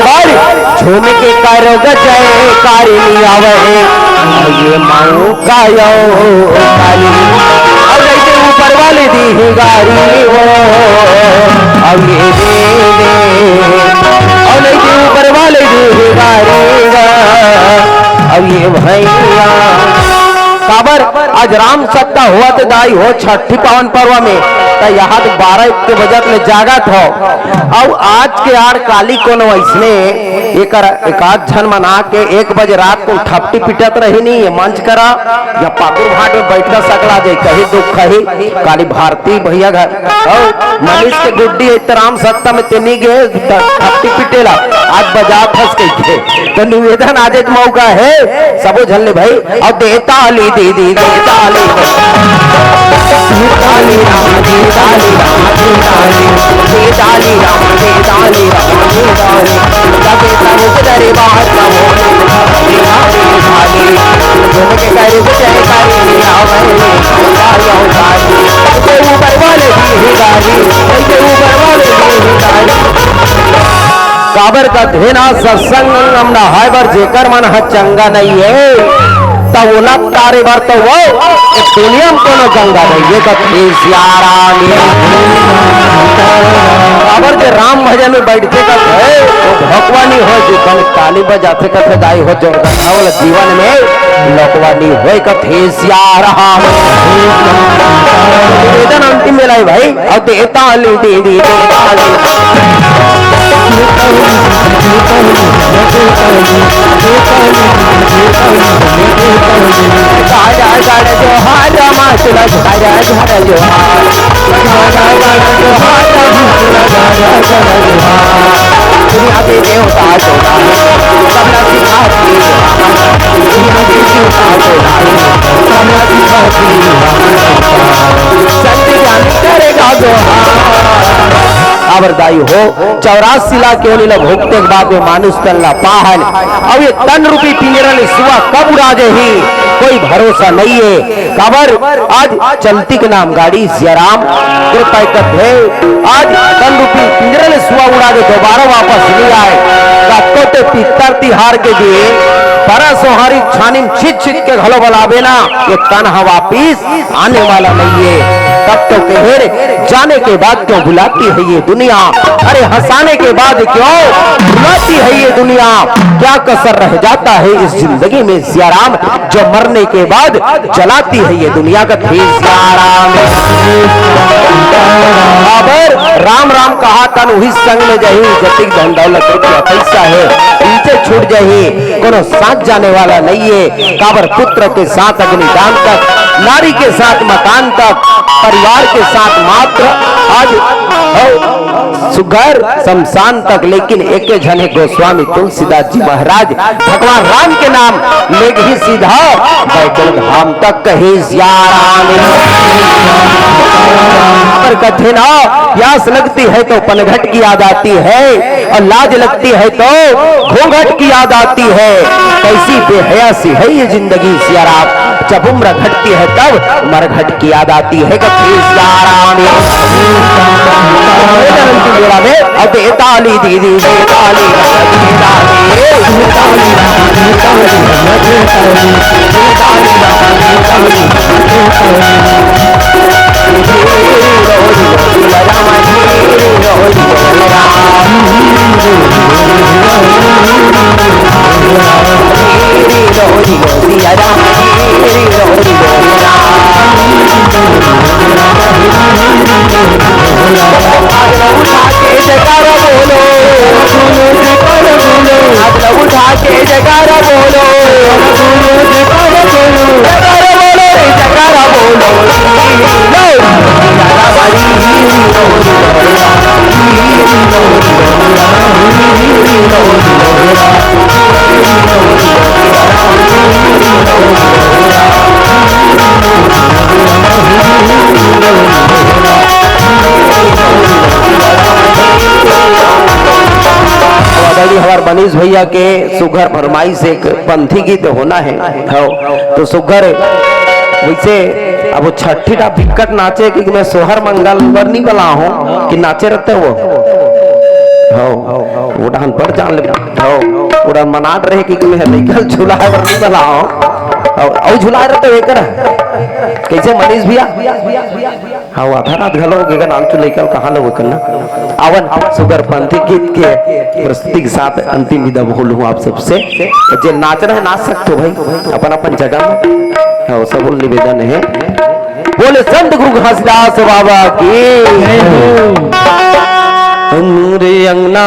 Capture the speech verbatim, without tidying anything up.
काली, झूम के करो जयकारी आवै, ये मऊ का यो काली। अब जैसे ऊपर वाले दी गारी हो, अब ये दे दे। अब जैसे ऊपर वाले दी गारी हो, अब ये भैया। काबर आज राम सप्ता होवत हे दाई हो, छठी पावन पर्व में, त यहाँ तो बारह एक के बजत ले जागत हो। अउ आज के आड़ काली कोनो अइसने एकर एकाध झन मन आके एक बजे रात को थपटी पिटत रही नी, ये मंच करा या पाकुर भाट में बैठकर सकला जाए, कहीं दुख कही काली भारती भैया घर। अउ मनीष के गुड्डी है, त राम सप्ता में तेनी गे, त थपटी पिटेला, आज बजा फंस गई थे। तो निवेदन आज एक मौका है, सबो झन ले भाई, अब दे ताली दीदी, दे ताली। दे ताली राम, दे ताली राम, दे ताली। दे ताली राम, दे ताली राम, दे ताली। जब तक दरबार का हो, दे ताली, दे ताली। झूम के करे जयकारी, आवे, आवे, आवे। तो ऊपर वाले दी गारी, तो ऊपर वाले दी गारी। काबर कथे ना, सत्संग संगम नहाय बर जेकर मन ह चंगा नइ हे, त ओला तारे बर त वो ए दुनिया म कोनो गंगा नइ हे, कथे सियाराम। काबर जे राम भजन में बैठथे कथे, वो भगवानी हो, जे कम ताली बजाथे कथे, दाई हो जोरदार, ओला जीवन में लोकवानी होय, कथे सियाराम। निवेदन अंतिम बेला हे भाई, अउ दे ताली, दे, दे, दे ताली। राजा गण जोहार, मातुला झारा झारा जोहार। राजा गण जोहार, मातुला झारा झारा जोहार। दुनिया के देवता जोहार, सबला सिखा दी। दुनिया के देवता जोहार, सबला सिखा दी। सत्य ज्ञान करेगा जोहार। काबर दाई हो, चौरासी लाख योनि ला भुगते के बाद में मानुष तन ला पाहन। अब ये तन रूपी पिंजरा ले सुआ कब उड़ा जाही, कोई भरोसा नइ हे। काबर आज चलती के नाम गाड़ी सियाराम कृपा कथे। आज तन रूपी पिंजरा ले सुआ उड़ा के दोबारा वापस नइ आय। कतको ते पितर तिहार के दिन परसोहारी छानी म छित छित के घलो बलाबे ना, ये तन ह वापिस आने वाला नइ हे। तब तो कहे रे, जाने के बाद क्यों बुलाती है ये दुनिया? अरे हंसाने के बाद क्यों बुलाती है ये दुनिया? क्या कसर रह जाता है इस जिंदगी में सियाराम, जो मरने के बाद जलाती है ये दुनिया, कथे सियाराम। अबर राम राम कहा तन उही संग में जाही, जतिक धन दौलत रुपया पैसा हे, इनसे छूट जाही, कोनो साथ जाने वाला नइ हे। काबर पुत्र के साथ अग्निदान तक, नारी के साथ मकान तक, परिवार के साथ मात्र आज, हो, सुघर शमशान तक, लेकिन एके झन हे गोस्वामी तुलसीदास जी महाराज, भगवान राम के नाम लेगही सीधा बैकुंठ धाम तक, कहे सियाराम। पर कथे ना, प्यास लगती है तो पनघट की याद आती है, और लाज लगती है तो घूंघट की याद आती है। कैसी बेहयासी है ये जिंदगी सियाराम, जब उम्र घटती है तब मरघट की याद आती है, कथे सियाराम। अब दे ताली दीदी, दे ताली, दे ताली। जयकारा बोलो, हाथ ला उठा के जयकारा बोलो। जयकारा बोलो रे, जयकारा बोलो। आदरणीय हमार मनीष भैया के सुघर फरमाइश, एक पंथी गीत होना है। हव, तो सुघर वैसे अब वो छठी टा बिकट नाचे कि मैं सोहर मंगल बर नहीं बला हूँ कि नाचे रहते वो। हव, वो डहन पर जान ले। हव, पूरा मनात रहे कि मैं लइका ल झुलाए बर नहीं बलाओ। हव, अउ झुलाए रहे तो एकर। कैसे मनीष भैया? हव, आधा रात घलो हो गे, नाम चु लइका ल कहाँ लगो करना। आवन, सुगर पंथी गीत के प्रस्तुति के साथ अंतिम विदा बोलूँ आप सबसे। जे नाचना है, नाच सकते हो भाई, अपन अपन जगह में। हव, सबल निवेदन है। बोले संत गुरु घासीदास बाबा की। हमरे अंगना